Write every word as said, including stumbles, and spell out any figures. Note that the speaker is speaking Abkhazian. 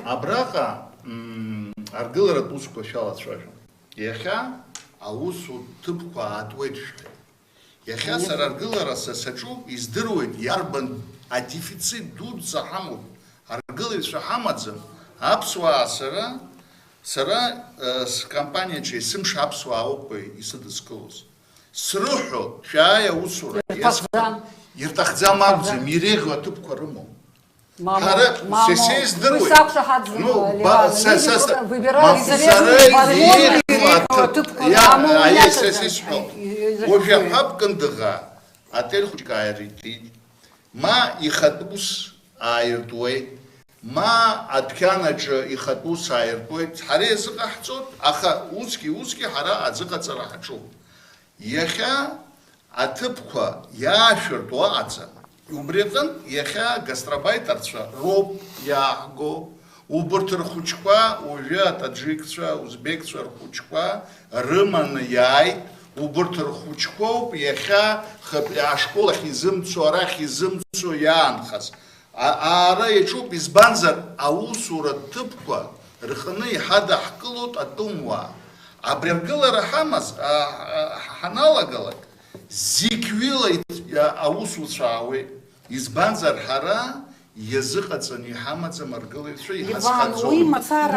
Абраҟа, мм, аргыларатә усқәа шәалацәажәон. Иахьа аусутә ҭыԥқәа аатуеит шәҳәеит. Иахьа сара аргылара са саҿуп, издыруеит, иарбан адефицит дуӡӡа ҳамоуп. Аргылаҩцәа ҳамаӡам. Аԥсуаа сара, сара, э, скомпаниаҿы есымша аԥсуаа ауп исыдыскылоз. Срыҳәо, шәааи аусура. Ирҭахӡам. Ирҭахӡам акәӡам, иреиӷьу аҭыԥқәа рымоуп. Мамоу, ҳара, мамоу, сесеи здыруеит. Уи сақәшаҳаҭӡам, ну, Леван, са, са, са, выбираю, мамоу, сара иреиӷьу аҭыԥ, иа, аиеи, са, са исҳәо. Уажә аҳәап Кындыӷаа отель хәыҷык ааиртит, ма ихатә ус ааиртуеит, ма адәқьан аҿы ихатә ус ааиртуеит, ҳара иазыҟаҳҵоит, аха усгьы, усгьы ҳара аӡыҟаҵара ҳаҿуп. Иахьа аҭыԥқәа иаашәыртуа аҟаҵа. Убри аҟынтә иахьа гастробайтерцәа роуп иааҳго, убырҭ рхәыҷқәа, уажәы атаџықцәа, узбекцәа рхәыҷқәа рыманы иааит, убырҭ рхәыҷқәоуп иахьа хыԥ-, ашкол ахь изымцо, арахь изымцо иаанхаз. А-, аара иаҿуп, избанзар, аусура ҭыԥқәа рҟны иҳадаҳкылоит атәымуаа. Абри аргылара ҳамаз, а, а, ҳаналагалак, зегь ҩыла ит-, а, аусуцәа аауеит. Избанзар, ҳара иазыҟаҵаны иҳамаӡам аргылаҩцәа, Иван, иҳазхаӡом. Уи мацара